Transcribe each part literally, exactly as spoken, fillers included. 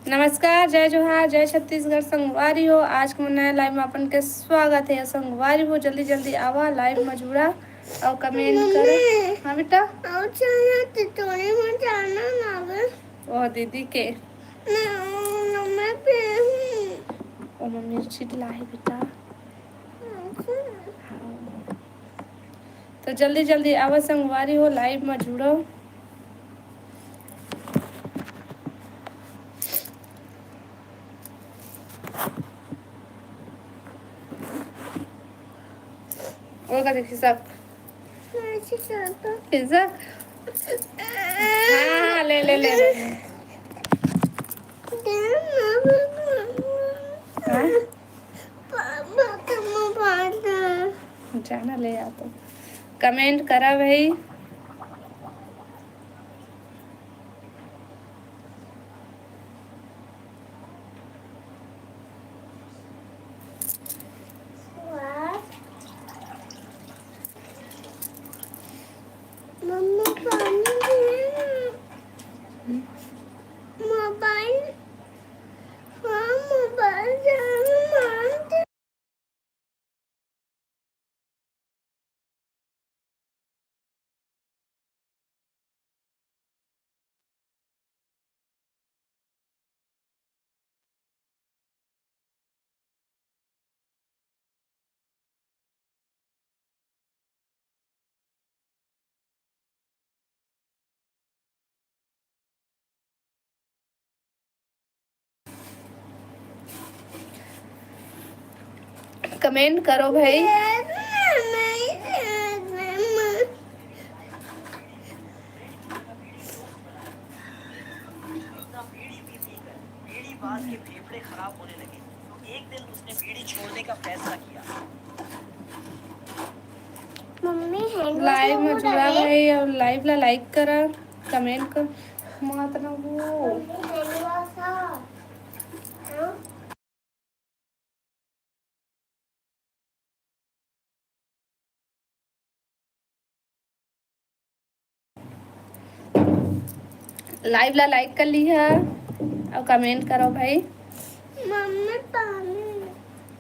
नमस्कार, जय जोहार, जय छत्तीसगढ़ संगवारी हो। आज के मोर नया लाइव में अपन के स्वागत है। संगवारी हो, जल्दी जल्दी आवा, लाइव में जुड़ा और कमेंट करो। हाँ बेटा। और चलना तो तोरे में जाना ना बे। ओ दीदी के। मैं, मैं पे हूँ। ओ मम्मी चिल्ला है बेटा। अच्छा। हाँ। तो जल्दी जल्दी आवा संगवारी हो, लाइव में जुड़ो। और का देखी सब? खिसक। हाँ, ले, ले, ले, ले। हाँ? जाना ले आ तो। कमेंट करा भाई। मम्मा पानी दे। मोबाइल, हाँ, मोबाइल जाना मांगते। कमेंट करो भाई। बीड़ी बाज के फेफड़े खराब होने लगे, तो एक दिन उसने बीड़ी छोड़ने का फैसला किया। मम्मी, hand wash लाइव में जुड़ा रहे। भाई और लाइव ला लाइक करा, कमेंट कर, मत ना वो। मम्मी, hand wash है। हाँ? लाइव ला लाइक कर लिहा और कमेंट करो भाई। मम्मी पानी।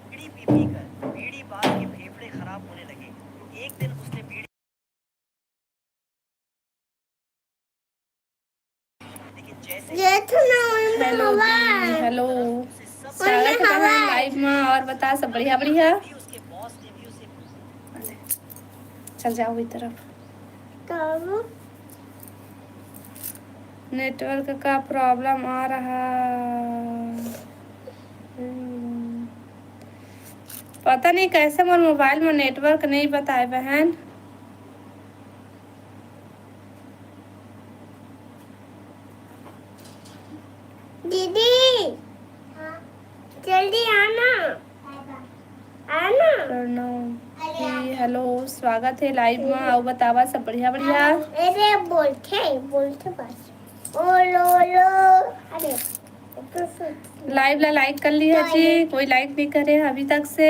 बीड़ी पी पी कर बीड़ी बाज के फेफड़े खराब होने लगे। एक दिन उसने बीड़ी लेकिन जैसे ये तो ना हेलो जी, हेलो। स्वागत है हमारे लाइव में। और बता, सब बढ़िया बढ़िया? चल जाओ वही तरफ। नेटवर्क का प्रॉब्लम आ रहा। हम्म। पता नहीं कैसे मोर मोबाइल में नेटवर्क नहीं बताए बहन। दीदी, जल्दी आना। आना। प्रणाम जी, हेलो, स्वागत है लाइव में। आओ बतावा, सब बढ़िया बढ़िया? अरे बोलते, बोलते बस। ओलो, ओलो। अरे, लाइव ला लाइक कर लिया जी, कोई लाइक नहीं करे अभी तक से।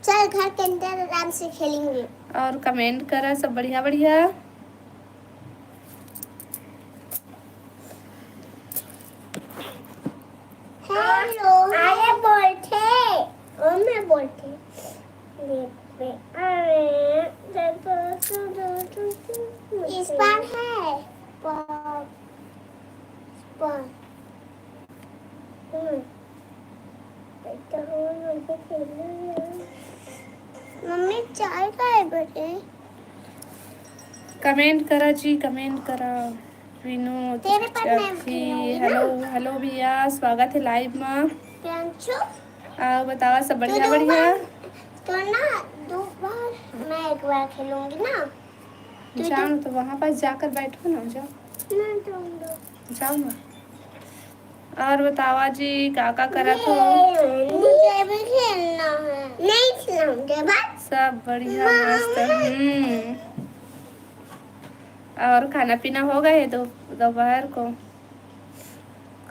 चल, घर के अंदर आराम से खेलेंगे। और कमेंट करा, सब बढ़िया बढ़िया। हेलो। अरे बोलते, ओ मैं बोलते। इस बार है। पर, पर। हम्म। मम्मी, चाय का है बेटे? कमेंट करा जी, कमेंट करा। विनोद तेरे पर मैं चरखी, खिलाऊंगी ना। हेलो, हेलो भैया, स्वागत है लाइव में। प्रियांशु, आओ बतावा, सब बढ़िया, तो दो बढ़िया? बार, तो ना, दो बार मैं एक बार खेलूंगी ना। जाओ ना, तो वहाँ पास जाकर बैठो ना, जाओ। मैं जाऊंगा। जाओ ना। और बतावा जी, का का करत हो? मुझे भी खेलना है। नहीं खिलाऊंगे, बस। सब बढ़िया, मस्त। हम्म। और खाना पीना हो गए दो-, दोपहर को?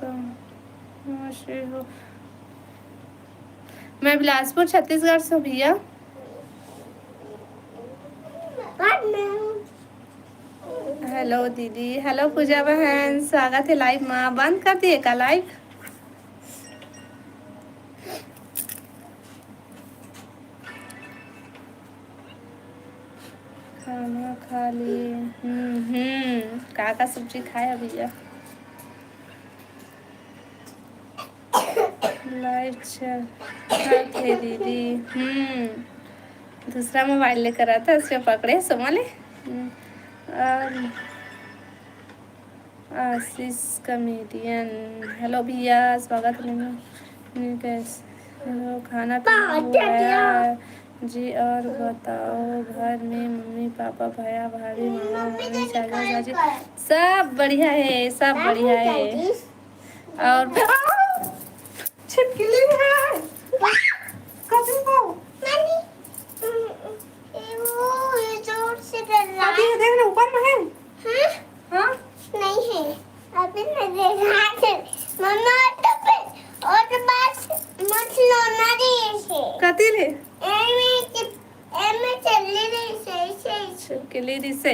कहाँ से हो? मैं बिलासपुर, छत्तीसगढ़ से हूँ भैया। हेलो दीदी, हेलो पूजा बहन, स्वागत है लाइव मा। बंद कर दिए का लाइव? खाना खा लिए। हम्म हम्म, का का सब्जी खाए भैया? लाइव चल रहा थे दीदी। हम्म, दूसरा मोबाइल लेकर आता, उसमें पकड़े सोमा ले। हम्म, और आशीष कॉमेडियन, हेलो भैया, स्वागत है। कैसे हो? खाना पीना हुआ है जी? और बताओ, घर में मम्मी पापा, भैया भाभी, मामा मामी, चाचा चाची, सब बढ़िया है, सब बढ़िया है। और छिपकली है। कथी हो? नानी, ये वो, ये जोर से कर रहा है। देख ना, ऊपर में है। हाँ? हाँ? नहीं है। अभी मैं देखा है। मम्मा, और तो फिर, और तो बस, मत लो ना रे इसे। कथी रे? एमे चिप-, एमे चली रही से, से, से। छिपकली रही से।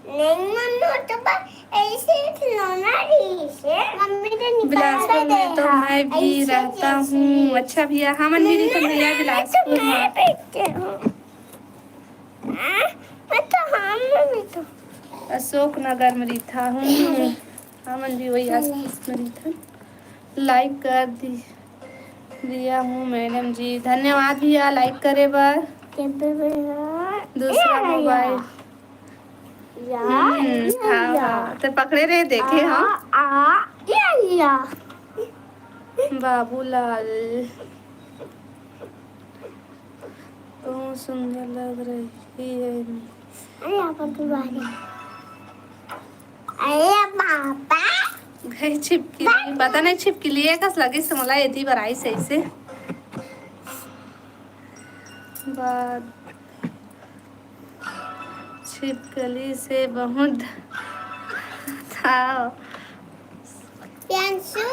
नहीं मम्मी, वो तो बस ऐसे ही खिलौना रही से। मम्मी तो निकाल बिलासपुर में तो मैं भी रहता हूँ। अच्छा भैया, हमन भी रहिथन भैया बिलासपुर में। मैं तो हाँ, मम्मी तो अशोक नगर में रहिथा हूँ। हमन भी वही आसपास में रहिथन। लाइक कर दी, दिया हूँ मैडम जी, धन्यवाद भैया लाइक करे बर। दूसरा मोबाइल। हम्म, हाँ, हाँ, ते पकड़े रहे, देखे, हाँ। बाबूलाल, बहुत सुंदर लग रही है। अरे, यहाँ पर दीवार है। अरे पापा। गई छिपकली, पता नहीं छिपकली है, कस लगे से मला एती बर आई सही से। बाद छिपकली से बहुत था। प्यांशु,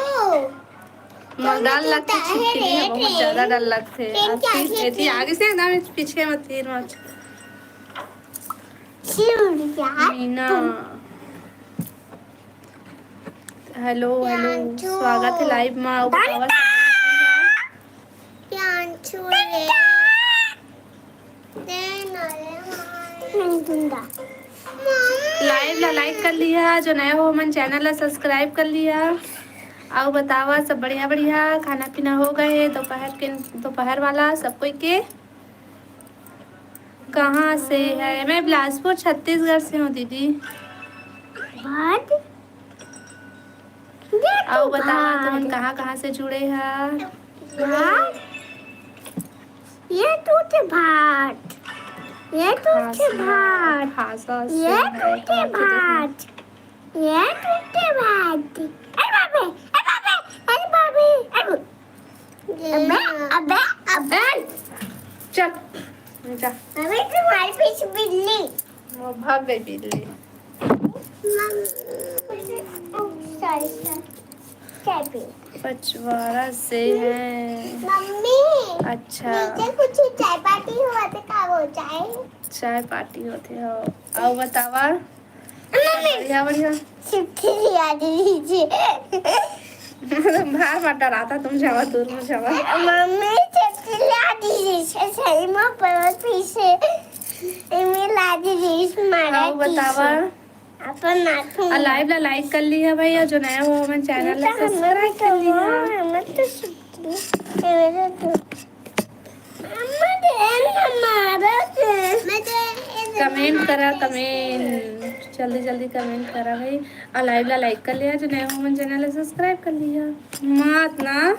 मोर डर लगथे छिपकली ह, बहुत ज्यादा डर लगथे। एती आगे से एकदम पीछे मत तीर मत। मीना, हेलो, हेलो, स्वागत है लाइव मा। अउ बतावा सब बढ़िया? लाइव ला लाइक कर लिहा, जो नया हो मन चैनल ला सब्सक्राइब कर लिहा। अउ बतावा सब बढ़िया बढ़िया, खाना पीना हो गए हे दोपहर के, दोपहर वाला सब कोई के? कहाँ से है? मैं बिलासपुर छत्तीसगढ़ से हूँ दीदी। अउ बतावा तुमन कहाँ कहाँ से जुड़े हा? ये टूटे भात, ये टूटे भात, ये टूटे भात, ये टूटे भात। अरे बाबे, अरे बाबे, अरे बाबे, अरे अबे, अबे, अबे। चल, जा। अबे तुम्हारे पीछे बिल्ली। वो भाग गई बिल्ली। मम्मी, ओ, सॉरी, सॉरी। चाय पी। पचवाड़ा से है। मम्मी, अच्छा। नीचे कुछ चाय पार्टी हुआ तो का हो जाए? चाय पार्टी होते हो। आओ बतावा। मम्मी। बढ़िया, बढ़िया। छिपकली आ रही है। बार बार डराता तुम, जावा दूर में जावा। मम्मी, छिपकली आ रही है, सही में बहुत पीछे। इमे ला रही है, मारा आओ पीछे। बतावा। अपन नाखून। आ लाइव ला लाइक कर लिहा भाई, अउ जो नया हो हमन चैनल ला सब्सक्राइब कर लिहा। हमें तो छिपकली, मेरे तो कमेंट करा, कमेंट जल्दी जल्दी कमेंट करा भाई, अउ लाइव ला लाइक कर लिहा, जो नया हो हमन चैनल ला सब्सक्राइब कर लिहा। मत ना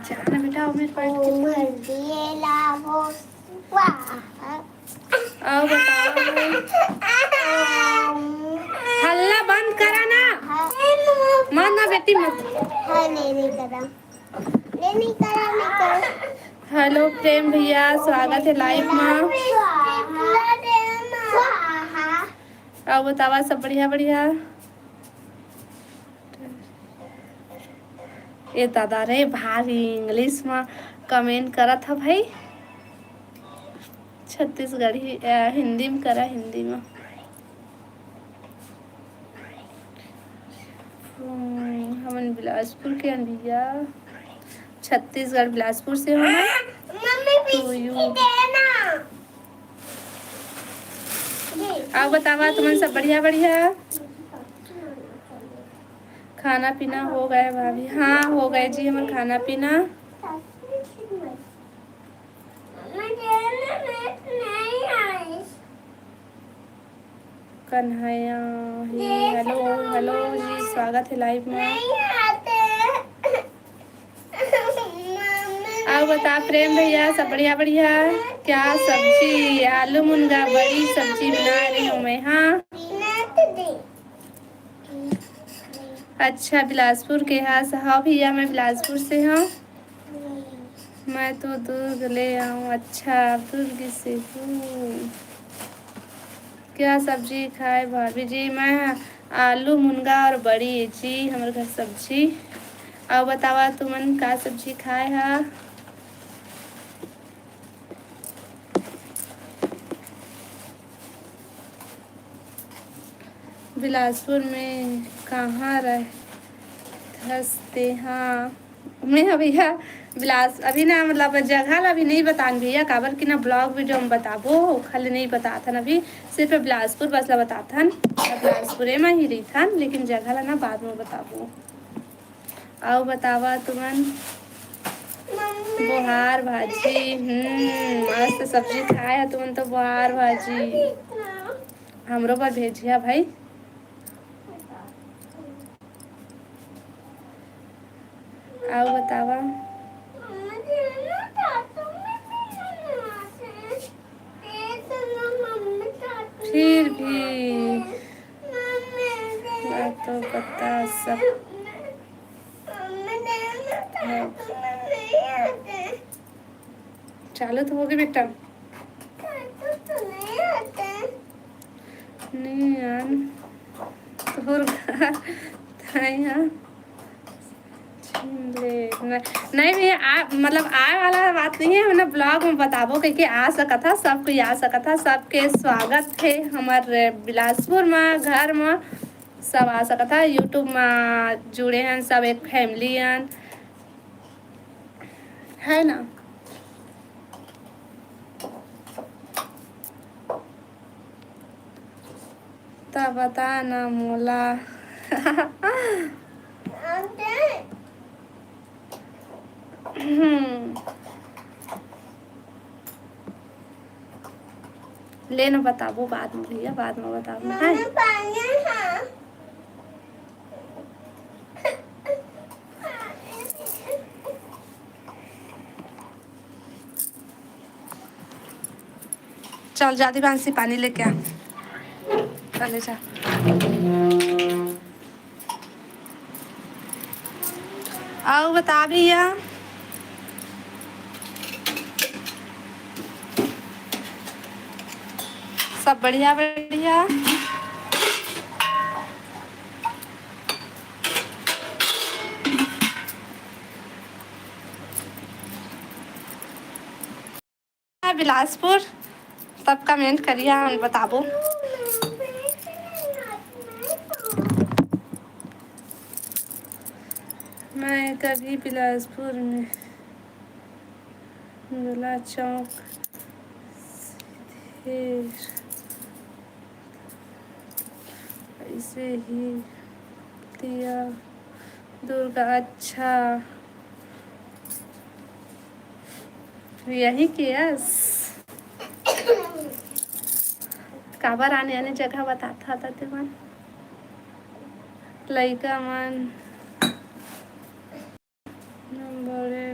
जाना बेटा, मेरे पास ओ कितना मर दिए ला वो स्वाहा। आओ बताओ। हल्ला बंद करा ना। मत ना बेटी, मत। हाँ, नहीं, नहीं करा। नहीं, नहीं करा, नहीं करा। हेलो प्रेम भैया, स्वागत है लाइव में। स्वाहा। आओ बतावा सब बढ़िया बढ़िया। ए दादा रे, भारी English म comment करत ह भाई। छत्तीसगढ़ी, अ, हिंदी म करा, हिंदी म। हम्म, हमन बिलासपुर के हन भैया, छत्तीसगढ़ बिलासपुर से हो मैं। मम्मी, तो बिस्किट यू देना। अउ बतावा तुमन सब बढ़िया बढ़िया? खाना पीना हो गए भाभी? हाँ, हो गए जी हमर खाना पीना। कन्हैया ही, hello, hello जी, स्वागत है live में। अउ बता प्रेम भैया, सब बढ़िया बढ़िया? क्या सब्जी? आलू मुनगा बड़ी सब्जी बना रही हूँ मैं। हाँ, अच्छा, बिलासपुर के हस? हाँ भैया, मैं बिलासपुर से हूँ। मैं तो दुर्ग ले आऊँ। अच्छा, दुर्ग से हूँ। क्या सब्जी खाए भाभी जी? मैं आलू, मुनगा और बड़ी जी, हमर घर सब्जी। अउ बतावा तुमन का सब्जी खाए हा? बिलासपुर में कहाँ रहथस तेहा? मैं ह भैया बिलास-, अभी ना, मतलब, जगह ला अभी नहीं बतान भैया, काबर कि ना vlog video में बताबो, ओखर ले नहीं बताथन अभी, सिर्फ बिलासपुर बस ला बताथन। बिलासपुरे में ही रहिथन, लेकिन जगह ला ना बाद में बताबो। अउ बतावा तुमन? बोहार भाजी, हम्म, मस्त सब्जी खाए ह तुमन तो, बोहार भाजी। हमरो बर भेजिया भाई। अउ बतावा? फिर भी मैं तो पता सब। चालू तो होगे बेटा। नहीं यार, तोर घर था यहाँ। ले, न-, नहीं भैया, आ, मतलब, आए वाला बात नहीं है, हमन vlog में बताबो, क्योंकि आ सकत हा, सब कोई आ सकत हा, सबके स्वागत है हमर बिलासपुर में, घर में, सब आ सकत हा। YouTube में जुड़े हैं सब, एक family हैं, है ना? त बता ना मोला। हम्म। ले ना बताबो बाद में भैया, बाद में बताबो, है? चल जा दिवांशी, पानी लेके आ, चले जा। अउ बता भैया, सब बढ़िया बढ़िया? बिलासपुर, तब comment करिया, हम बताबो। मैं कभी बिलासपुर में गोला चौक से ऐसे ही दिया दुर्गा, अच्छा, यही के यस। काबर आने आने जगह बताथा त तेमन लइका मन। बड़े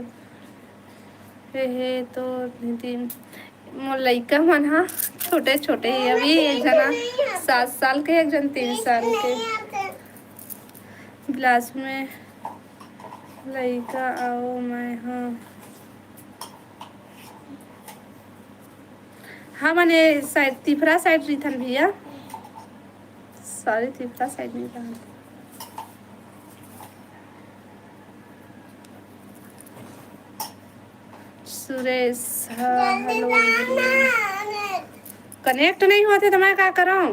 हे, हे तो दीदी, मोर लइका मन ह छोटे छोटे ही, अभी एक जना सात साल के, एक जन तीन साल के। बिलासपुर में लइका अउ मैं ह, हमन ए side, तिफरा side रहिथन भैया, sorry, तिफरा side नहीं रहन। सुरेश, हाँ, हेलो। कनेक्ट नहीं होते तो मैं का करूँ?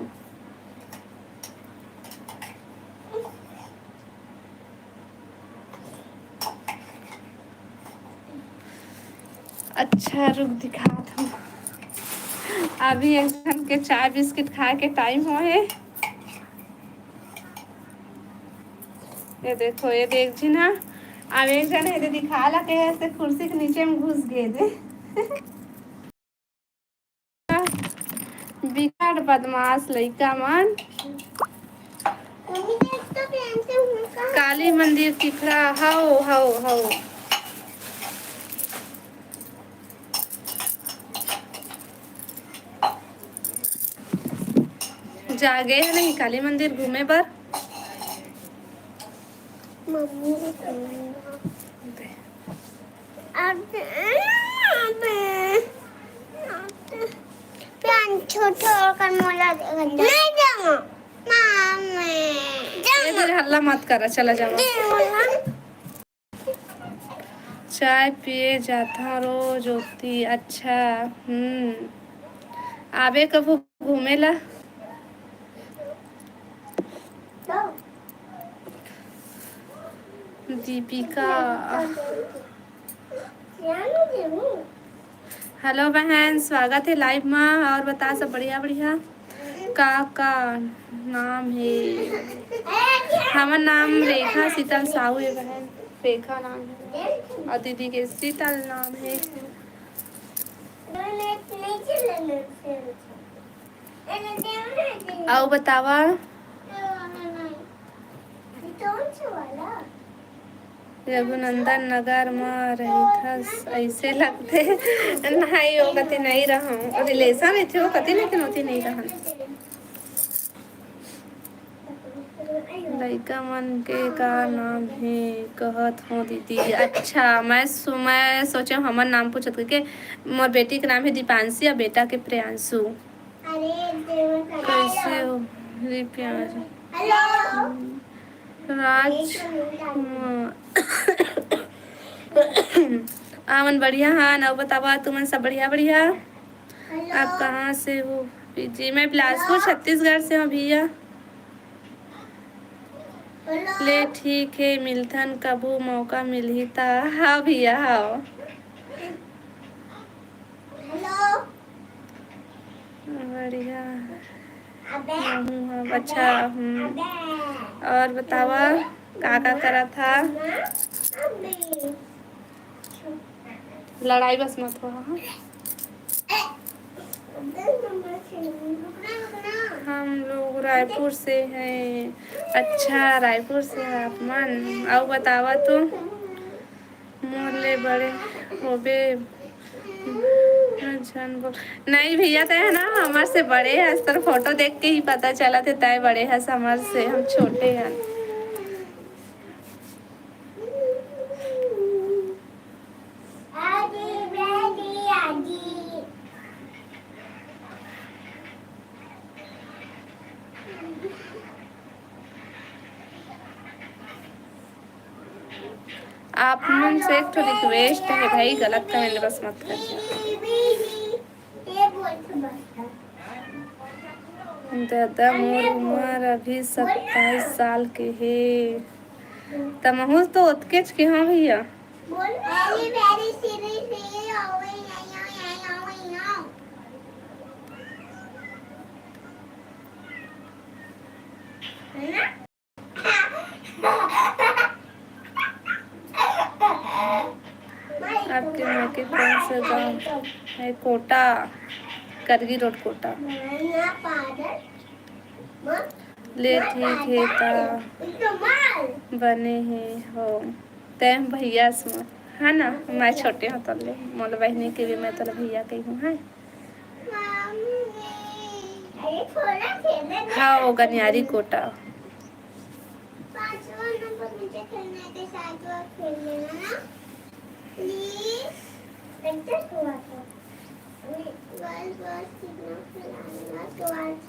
अच्छा, रुक, दिखात हूँ। अभी एक झन के चाय बिस्किट खाए के टाइम हो हे। ये देखो, ये देख जी ना, अब एक झन हे, दिखा ला के, ऐसे कुर्सी के नीचे में घुस गए थे। बिकट बदमाश लइका मन। काली मंदिर टिखरा, हव, हव, हव। जागे हे नहीं काली मंदिर घूमे बर? मम्मी, अब, अब, प्यान छोड़, छोड़ कर मोला दे गंदा। नहीं जाऊँ। माँ, मैं ये जाऊँ। तेरे हल्ला मत करा, चला जावा। दे मोला। चाय पिए जाथा रोज ओती। अच्छा, हम्म, आबे कभू घूमे ला। दीपिका। हेलो बहन, स्वागत हे लाइव मा। और बता, सब बढ़िया बढ़िया? का का नाम हे? हमर नाम रेखा शीतल साहू हे बहन, रेखा नाम हे, और दीदी के शीतल नाम हे। अउ बतावा? रघुनंदन नगर म रहिथस, अइसे लगथे। नहीं, ओ कति नहीं रहूं, रिलेशन रहिथे, ओ कति, लेकिन ओती नहीं रहन। लइका मन के का नाम हे? कहत हो दीदी। अच्छा, मैं सु-, मैं सोचे हमर नाम पूछत के। मोर बेटी के नाम हे दीपांशी और बेटा के प्रियांशु। कैसे हो? अरे प्यार। राज कुमार। हमन बढ़िया हाँ, अउ बतावा तुमन सब बढ़िया, बढ़िया? आप कहाँ से हो? जी, मैं बिलासपुर, छत्तीसगढ़ से हूँ भैया। ले ठीक हे, मिलथन कभू मौका मिलही ता। हाँ भैया, हाँ। बढ़िया। अच्छा, हम्म। और बतावा, का का करत हा? लड़ाई बस मत हो, हाँ? हम लोग रायपुर से हैं। अच्छा, रायपुर से हैं आप मन। अउ बतावा तो, मोर ले बड़े होबे। झन बोल। नहीं भैया, तय है ना, हमर से बड़े हस, तोर फोटो देख के ही पता चलत हे, तय बड़े हस हमर से, हम छोटे हैं। आप मन से एक ठो रिक्वेस्ट है भाई, गलत कमेंट बस मत करिए। दादा, मोर उमर अभी सत्ताईस साल के हे। तमहू तो ओतकेच के हो भैया। आपके मायके कौन सा गांव है? कोटा, करगी रोड, कोटा। ले ठीक हे ता बने हे हो। तैं भैया से, है ना? मैं छोटे हो तब ले, मोला बहिनी के भी मैं तोला भैया कही हूँ, है? हाँ, वो गनियारी कोटा।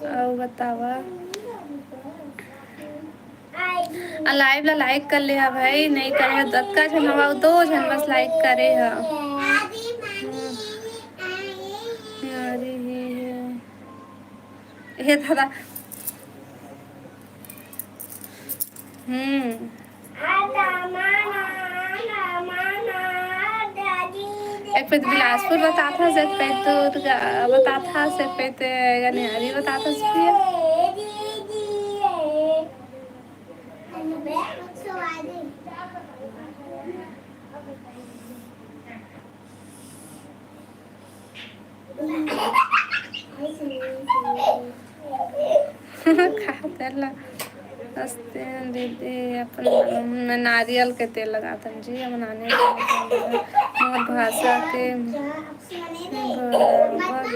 अउ बतावा। आ, लाइव ला लाइक कर ले हा भाई, नहीं करे हा, दतका झन हवा, दो झन बस लाइक करे हा। हे दादा। हम्म। एक पे तो बिलासपुर बताथस, एक पे तो दुर्गा बताथस, एक पे तो गनियारी बताथस भैया। का तेल ला? अस्ते दीदी, अपन मैं नारियल के तेल लगाथन जी, हम नानी के तेल लगा-, मोर भाषा के बराबर।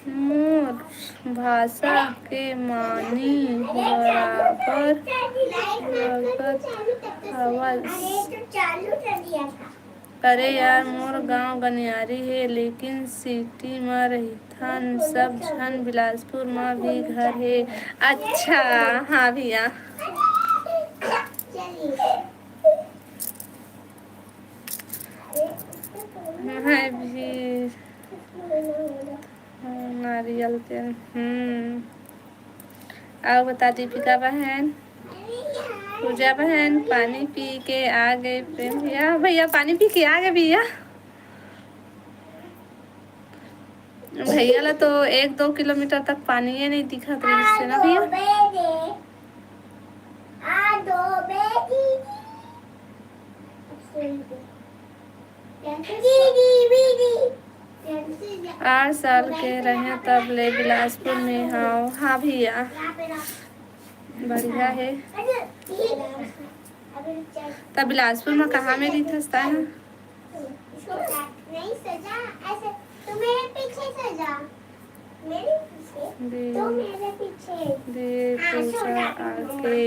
मोर भाषा के मानी बराबर लगत हवस। अरे यार, मोर गांव गनियारी हे, लेकिन सिटी म रहिथन सब झन। बिलासपुर म भी घर हे। अच्छा, हाँ भैया। मैं भी, हाँ, नारियल तेल। हम्म। अउ बता दीपिका बहन, पूजा बहन, पानी पी के आ गए प्रेम भैया। भैया, पानी पी के आ गए भैया। भैया ला तो एक दो किलोमीटर तक पानी ही नहीं दिखत रहिस हे ना भैया। आठ साल के रहें तब ले बिलासपुर में हव। हाँ भैया, बढ़िया हे। त बिलासपुर में कहाँ में रहिथस तैं? दे, दे पूजा आके।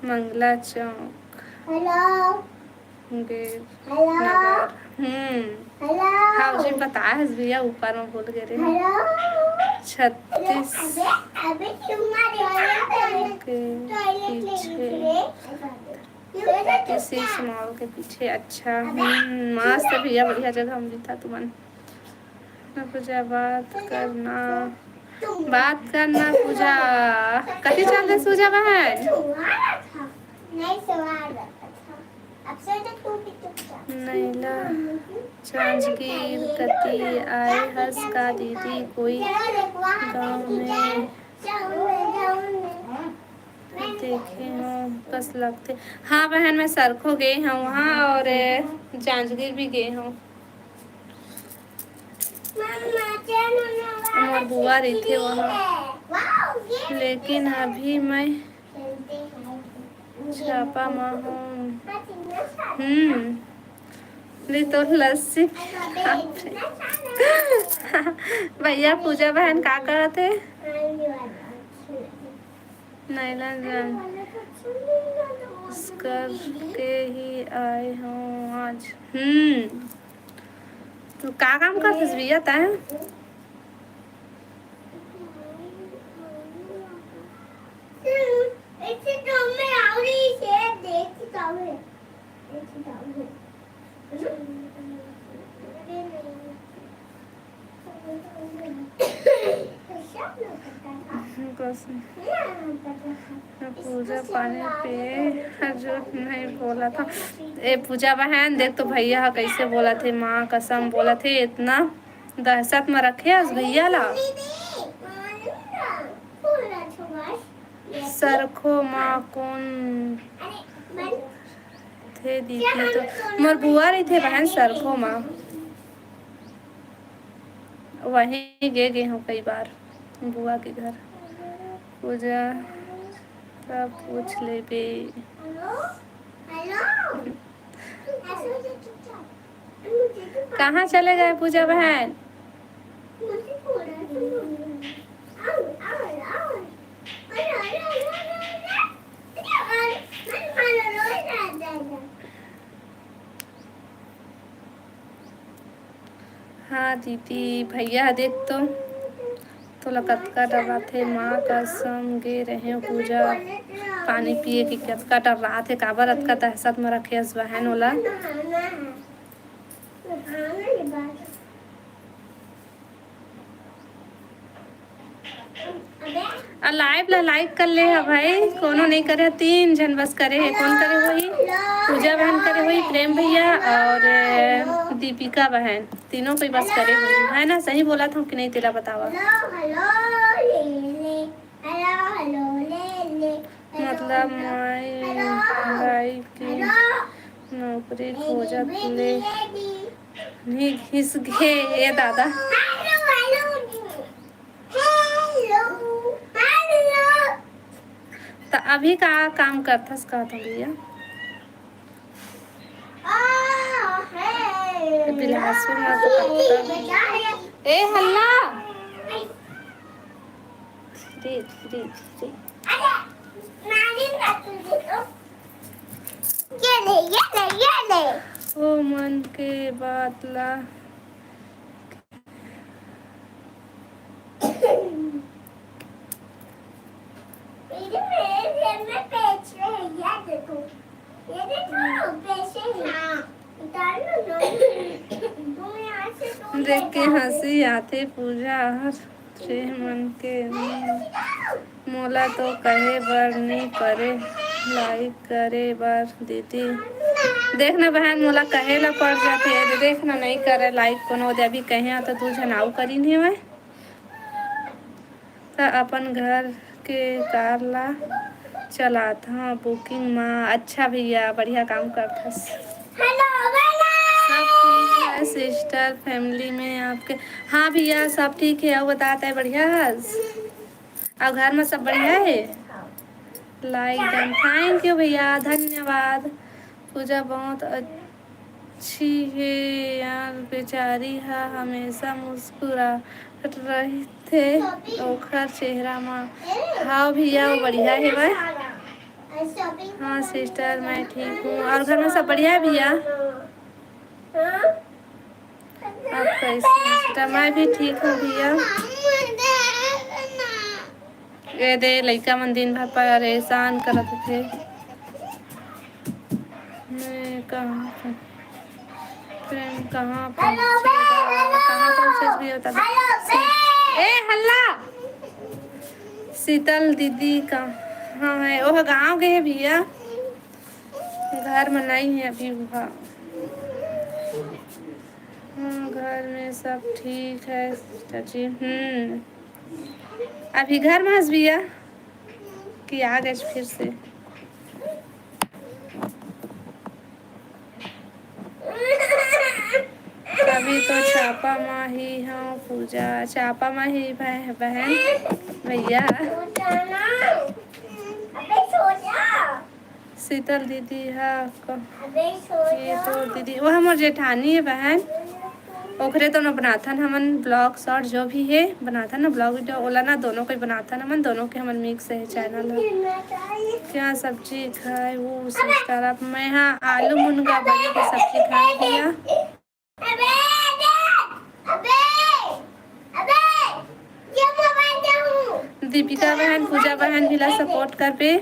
मंगला चौक। देवनगर। हम्म। हाँ, उसे बताए हस भैया, ऊपर में बोल गे रहे। छत्तीस के पीछे, छत्तीस मॉल के पीछे। अच्छा, हम्म, मस्त भैया, बढ़िया जगह में रहिथा तुमन। ना पूजा, बात करना, बात करना पूजा। कथी चल रहे पूजा बहन? नैला जांजगीर कती आए हस का दीदी, कोई गांव में देखे हो कस लगथे। हाँ बहन, मैं सरखो गे हूँ वहाँ और जांजगीर भी गे हूँ। मोर बुआ रहिथे वहाँ, लेकिन अभी मैं छापा मा हूँ। हम्म, ली तो लस्सी। भैया, पूजा बहन का करत हे? नैला जांजगीर के ही आए हूँ आज। हम्म, तो का काम करथस भैया तैं? पूजा पानी पिए, झूठ नहीं बोला था। ए पूजा बहन, देख तो भैया ह कैसे बोलत हे, माँ कसम बोलत हे, इतना दहशत में रखे हस भैया ला। सरखो मा कौन थे दीदी? तो मोर बुआ रहिथे बहन सरखो मा, वहीं गे गे हूँ कई बार बुआ के घर। पूजा सब पूछ लेबे। कहाँ चले गए पूजा बहन? हाँ दीदी, भैया देख तो तोला कतका डर रथे, माँ कसम गे रहेंव पूजा पानी पिए के, कतका डर रथे, काबर अतका दहशत म रखे हस बहन ओला। आ live ला like कर ले हा भाई, कोनो नहीं करे, तीन झन बस करे हे। कौन करे होही? पूजा बहन करे होही, प्रेम भैया और, अ, दीपिका बहन, तीनों कोई बस करे होही, है ना? सही बोलत हंव कि नहीं, तेला बतावा। मतलब माई भाई के नौकरी खोजत ले नहीं घिस गे ये दादा। त अभी का काम करथस कहत हंव भैया? बिलासपुर में तो करता। ए हल्ला। धीरे, धीरे, धीरे। ये ले, ये ले, ये ले। ओ मन के बात ला। ये मेरे जेब में पैसे हैं, ये देखो। ये देखो, पैसे हैं। उतार लो ना। तुम यहाँ से तुम देख के हंसी आथे पूजा हर। से मन के मोला तो कहे बर नी परे, like करे बर दीदी। देख ना बहन, मोला कहे ला पड़ जाथे। देख ना, नहीं करे like कोनो। दे अभी कहे तो दू झन आऊ करिन हेवय। त अपन घर के कार ला चलात हंव booking मा। अच्छा भैया, बढ़िया काम करथस। सब ठीक है sister, family में आपके? हाँ भैया, सब ठीक है। अउ बतात है, बढ़िया हस? अउ घर में सब बढ़िया है? Like done, thank you भैया, धन्यवाद। पूजा बहुत अच्छी है यार, बेचारी हा हमेशा मुस्कुराहट रहिथे ओखर चेहरा मा। हाँ भैया, वो बढ़िया है भाई। हाँ sister, मैं ठीक हूँ। और घर में सब बढ़िया है भैया? आप कैसे हैं sister? मैं भी ठीक हूँ भैया। ये दे लइका मन दिन भर परेशान करत थे। मैं कहाँ पर, प्रेम कहाँ पहुँचेगा, कहाँ पहुँचेस भैया बता दो। ए हल्ला, शीतल दीदी कहाँ है? ओह गाँव गए है भैया, घर में नहीं है अभी वो। हाँ, घर में सब ठीक है sister जी। हम्म, अभी घर में हस भैया कि आ गए फिर से? अभी तो चापा मा ही हूँ पूजा, चापा मा ही बह-, बहन भैया। शीतल दीदी हा क-, ये तो दीदी, वो हमर जेठानी है बहन, ओखरे तो न बनाथन हमन vlog short जो भी है, बनाथन ना vlog video, ओला ना दोनों कोई बनाथन हमन, दोनों के हमन mix है channel है। क्या सब्जी खाए वो sister आप? मैं हाँ आलू मुनगा बरी के सब्जी खाए भैया। दीपिका बहन, पूजा बहन भी ला support करबे।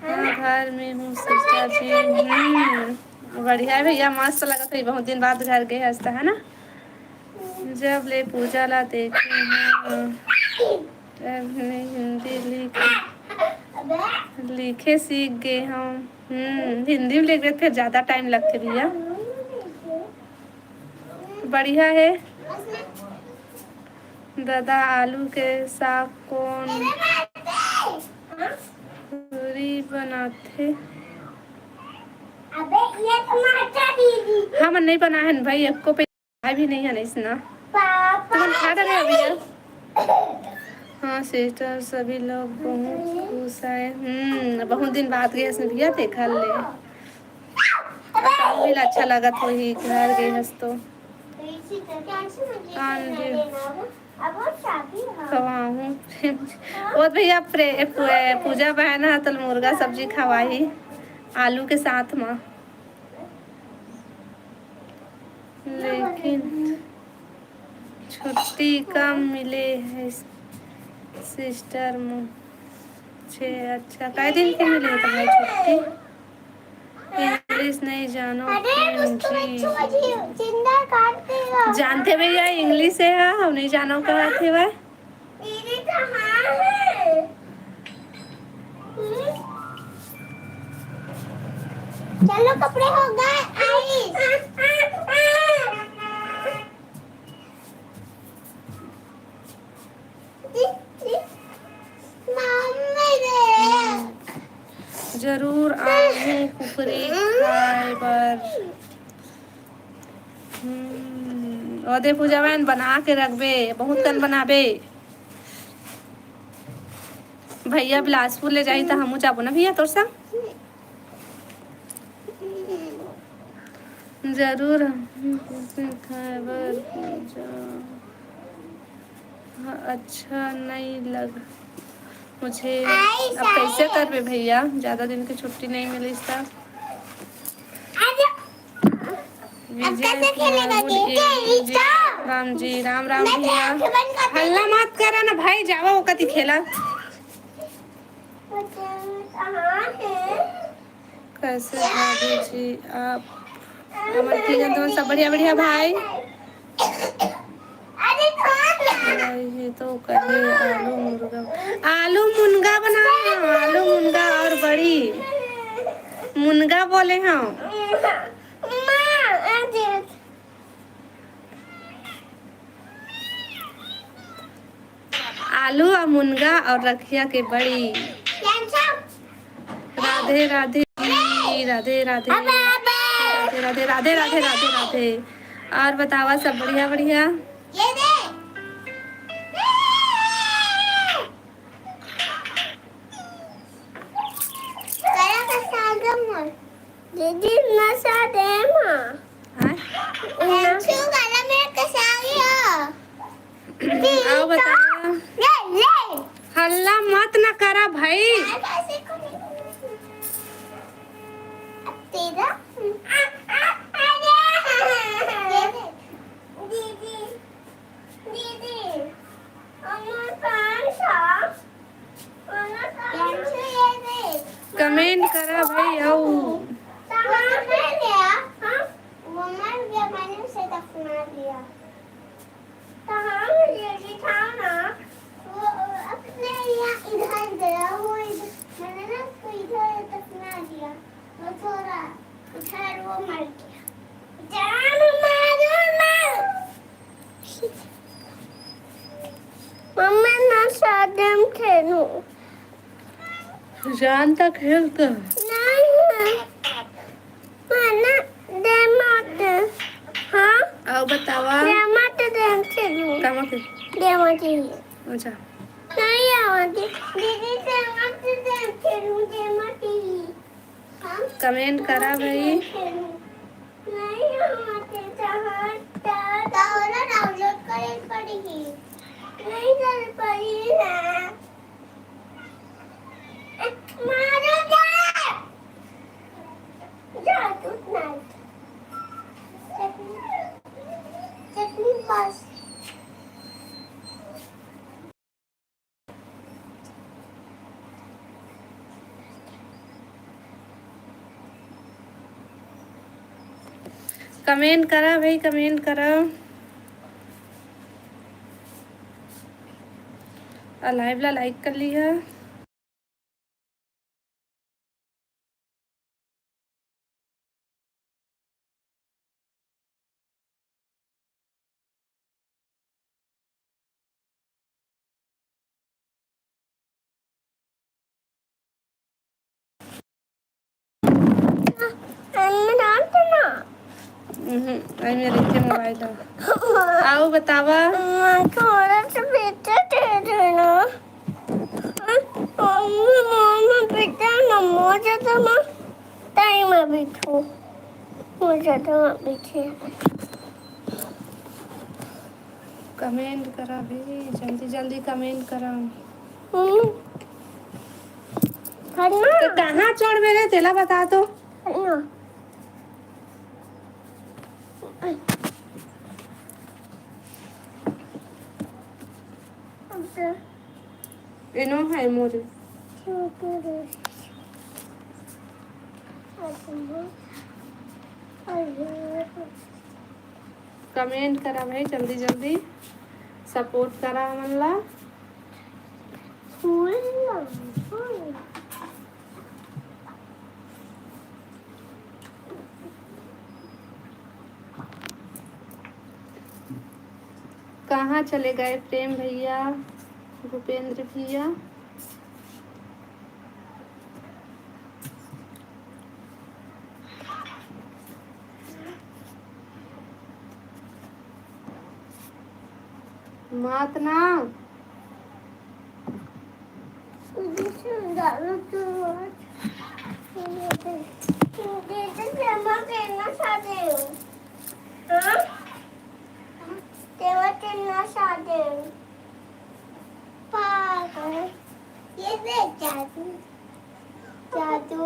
हाँ, घर में हूँ sister जी। हम्म, बढ़िया है भैया, मस्त लगत है। बहुत दिन बाद घर गए हस त, है ना? जब ले पूजा ला देखे हूँ, तब ले हिंदी लिख, लिखे सीख गए हम। हम्म, हिंदी में लिख देते फिर ज्यादा time लगते भैया। बढ़िया है दादा, आलू के साग कौन पूरी बनाथे? अबे ये टमाटर दीदी। हमन नहीं बनाए हन भाई, एको पे भी नहीं है ना इसना। पापा तुमन खा डरे हो भैया? हाँ sister, सभी लोग बहुत खुश है। हम्म, बहुत दिन बाद गए इसने भैया, देखा ले। और काम भी अच्छा लगत होही, घर गए हस तो। कान भी खवाहूँ। वो भैया प्रे-, पू-, पूजा बहन है तो मुर्गा सब्जी खवाही आलू के साथ में। लेकिन छुट्टी कम मिले हे सिस्टर मुझे। अच्छा, कई दिन के मिले हे तुम्हें छुट्टी? इंग्लिश नहीं जानो? अरे, उसको बच्चों का जी-, जिंदा काट देगा। जानते भैया, इंग्लिश हे, हाँ, हम नहीं जानो का बात हे भाई। दीदी कहाँ है? हम्म? चलो, कपड़े हो गए, आइस। मम्मी रे। जरूर आहूँ कुकरी खाए बर। हम्म, ओदे पूजा बहन बना के रखबे, बहुत कन बनाबे। भैया बिलासपुर ले जाही त हमू जाबो ना भैया तोर संग। जरूर हम कुकरी खाए बर पूजा। हाँ, अच्छा नहीं लग मुझे। अब कैसे करबे भैया, ज्यादा दिन की छुट्टी नहीं मिली त। विजय कुमार गुड इवनिंग जी, राम राम जी, राम राम भैया। हल्ला मत करा ना भाई, जावा वो कति खेला। कैसे भाभी जी आप? हमर ठीक है, तुम सब बढ़िया बढ़िया भाई। ये तो कहे आलू मुर्गा, आलू मुनगा बना, आलू मुनगा और बड़ी मुनगा बोले हम। आलू और मुनगा और रखिया के बड़ी। राधे राधे जी, राधे राधे। राधे राधे राधे राधे राधे राधे। और बतावा सब बढ़िया बढ़िया। दीदी नशा दे माँ। हाँ? अंशु वाला मेरा कसाई हो। आओ बतावा। ले, ले। हल्ला मत न करा भाई। तेरा। दीदी, दीदी, कमेंट करा भाई। अउ मम्मा ना साथ में खेलूं। जान तक खेलता। नहीं। मम्मा, दे मत। हाँ? आओ बतावा। दे मत, दे खेलूं। कामा के? दे मत। अच्छा। नहीं आवाज। दीदी, दे मत, दे खेलूं, दे मत। कमेंट करा भाई। कमेंट करा भाई, कमेंट करा। और लाइव ला लाइक कर लिया। हम्म, आई मेरे के मोबाइल है। आओ बतावा। थोड़ा सा पीछे दे देना। मम्मा, मम्मा, पीछे ना, मुझे तो ना टाइम अभी थो। मुझे तो अभी थे। कमेंट करा भी, जल्दी जल्दी कमेंट करा। हम्म। तो कहाँ चढ़बे रे, तेला बता तो। खड़ना। नो है मोर। कमेंट करा भाई, जल्दी जल्दी सपोर्ट करा हमन ला। कहाँ चले गए प्रेम भैया, भूपेंद्र भैया? मात ना। पागल। ये देख जादू। जादू।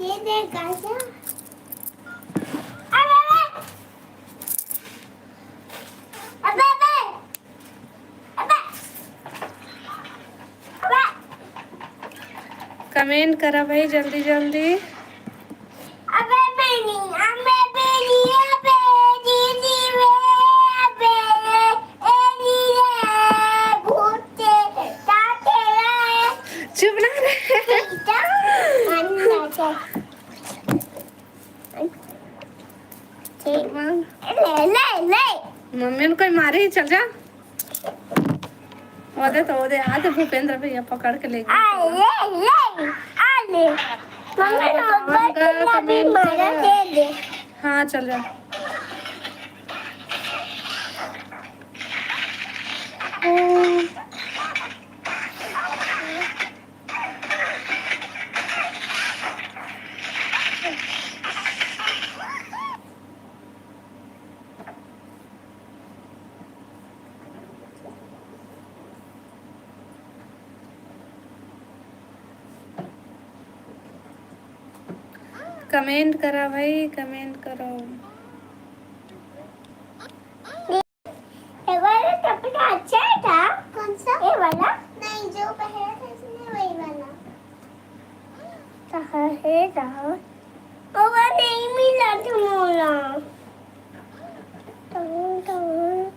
ये देख आशा। अबे, अबे। अबे, अबे। अबे। कमेंट करा भाई जल्दी जल्दी। अबे बेनी, अबे बेनी, अबे दीदी रे, अबे ए नी रे, भूते ताते रे। चुप ना रे। एकदम अन्ना के। ले, ले, ले। मम्मी ने कोई मारे ही, चल जा। वो दे तो, वो दे, आ तो भूपेंद्र भैया पकड़ के ले गए। आ, ले, ले, आ ले। मम्मी ने रावण का कमेंट मारा कर। दे दे। हाँ, चल जा। कमेंट करा भाई, कमेंट करो। ये वाला कपड़ा अच्छा है था। कौन सा? ये वाला। नहीं, जो पहना था इसने, वही वाला। कहाँ है, कहाँ? वो नहीं मिला था मोला। कहाँ, कहाँ?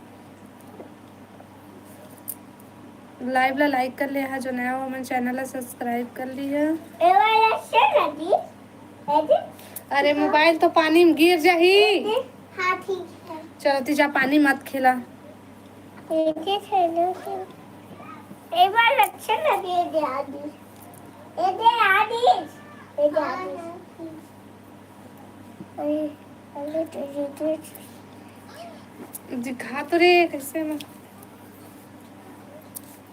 लाइव ला लाइक कर ले हा, जो नया हो मन चैनल ला सब्सक्राइब कर ली है। ए वाला से ना दी, ए दी। अरे, मोबाइल तो पानी में गिर जाही। ए दी। हाँ, ठीक है। चलो, ती जा, पानी मत खेला। ए दी, खेलो, खेलो। ए वाला अच्छा ना दे दे आदि। ए दे आदि। ए दे आदि। अरे, अरे, अरे, अरे। दिखा तो रे, कैसे में।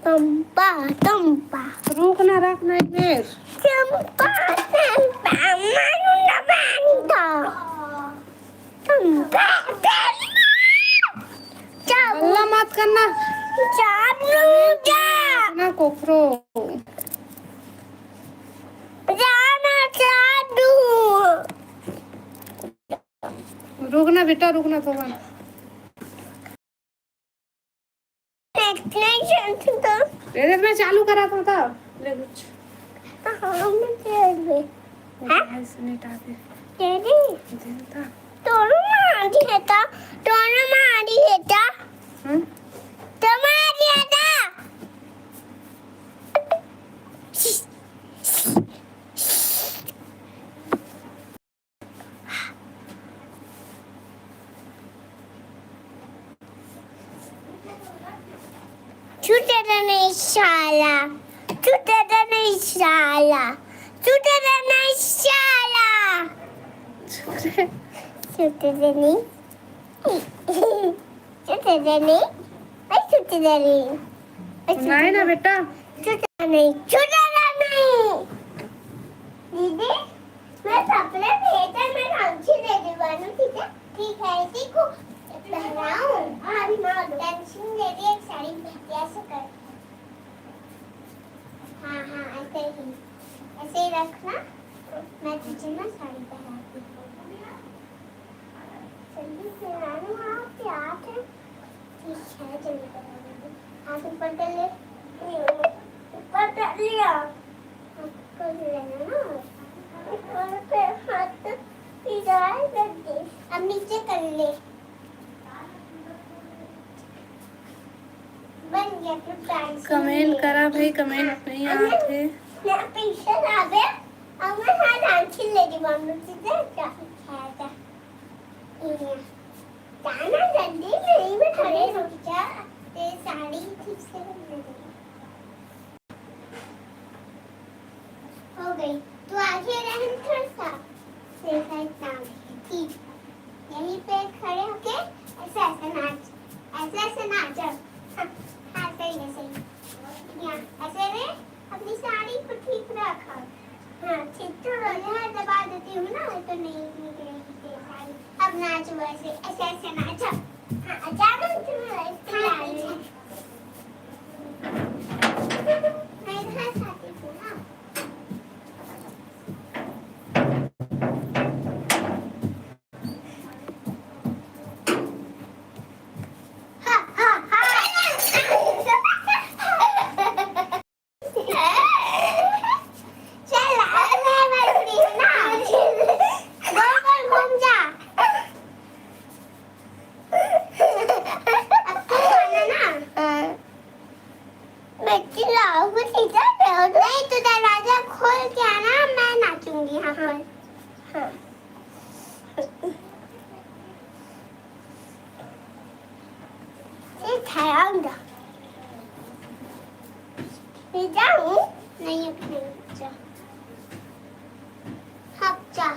Tampa, Tampa. रुक ना, रख ना एक बेर। तंपा, तंपा, मारू ना बांधा। Tampa, Tampa. चाबू। हल्ला मत करना। चाबू जा। ना कोखरो। जाना चाबू। रुक ना बेटा, रुक ना, थोड़ा। नहीं, नहीं, सुन, सुन तो। अरे, मैं चालू करा था, था। ले कुछ। तो हम तेरे में। हाँ? Voice net आ गया। तेरी? देता। दोनों मारी है ता? दोनों मारी है ता? हम्म? तुम्हारी है ता? छूटेगा नहीं साला, छूटेगा नहीं साला, छूटेगा नहीं साला। छूटेगा नहीं। छूटेगा नहीं। भाई छूटेगा नहीं। नहीं ना बेटा। छूटेगा नहीं, छूटेगा नहीं। दीदी, मैं कपड़े भेजा, मैं रांची ले दीवानू, ठीक है? ठीक है, इसी को पहनाऊं। हाँ, हाँ, टेंशन ले रही है, एक साड़ी पहन के ऐसे कर। हाँ, हाँ, ऐसे ही, ऐसे ही रखना। मैं तुझे ना साड़ी पहनाती हूँ। जल्दी से आ ना, वहाँ पे आके। हाथ ऊपर कर ले, ऊपर कर लिया। ऊपर कर लेना ना, ऊपर पे हाथ इधर कर दे। अब नीचे कर ले। बन गया, तू डांस कमेंट करा भाई, कमेंट नहीं आते। मैं पीछे आ गया। अब मैं हाँ डांस ले दी, मम्मी तुझे क्या सिखाया था? ये। जाना जल्दी, नहीं मैं थोड़े रुक जा, तेरी साड़ी ठीक से बन गई। हो गई, तू आगे रहन थोड़ा सा, तेरे साथ नाच, ठीक, यहीं पे खड़े होके ऐसे ऐसे नाच, ऐसे ऐसे नाच, हाँ, हाँ, सही है, सही है, यहाँ ऐसे रे, अपनी साड़ी को ठीक रख। हाँ, ठीक तो है, यहाँ दबा देती हूँ ना, तो नहीं निकलेगी तेरी साड़ी। अब नाच वैसे, ऐसे, ऐसे नाच। हाँ, जा मैं तुम्हें ऐसे ला रही हूँ। मैं इधर से आती हूँ ना। हाँ, हाँ, हाँ। चल, अब मैं बन रही हूँ ना। गोल गोल घूम जा। अब तू आना ना। हाँ। मैं चिल्लाऊंगी, ठीक है? नहीं, तो दरवाजा खोल के आना, मैं नाचूंगी यहाँ पर। हाँ। ये खाऊंगा। ये जाऊं? नहीं, अब नहीं, जा। हप जा।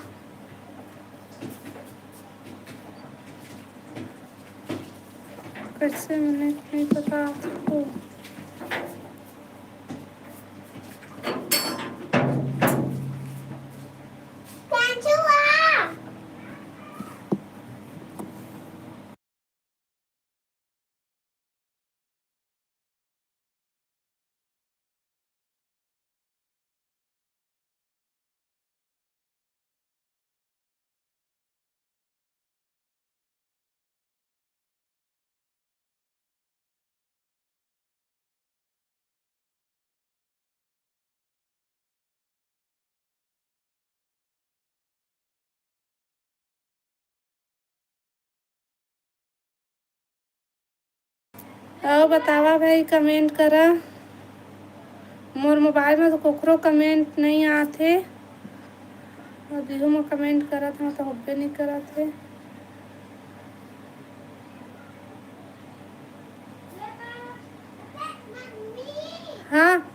कैसे मैंने नहीं पता आपको। अउ बतावा भाई, कमेंट करा। मोर मोबाइल में तो कोकरो कमेंट नहीं आत हे, अउ दिहू में कमेंट करत हूँ तो होबे नहीं करत हे। हाँ।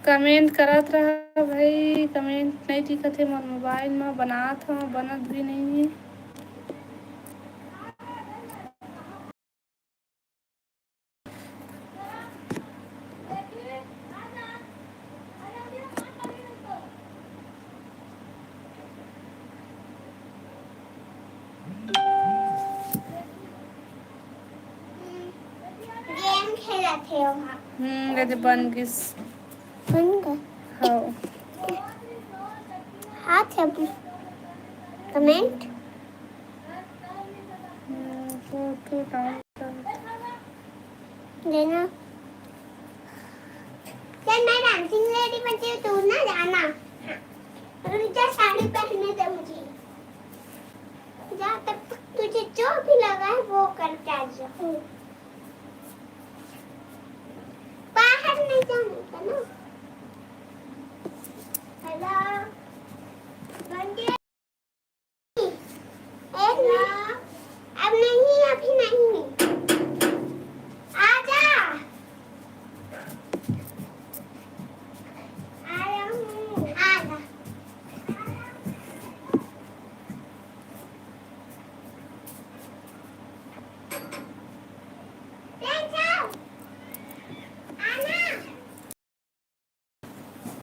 कमेंट करत रहा भाई, कमेंट नहीं दिखत हे मोर मोबाइल म, बनात हव, बनत भी नहीं हे। हम्म, ये दे बन गिस। बन गए। हाँ। हाँ, थे कमेंट हम्म, तो, तो डांस कर। देना। चल, मैं डांसिंग लेडी बनती हूँ, तू ना जाना। हाँ। रुक जा, साड़ी पहनने दे मुझे। जा, तब तक तुझे जो भी लगा है वो करके आ जाओ।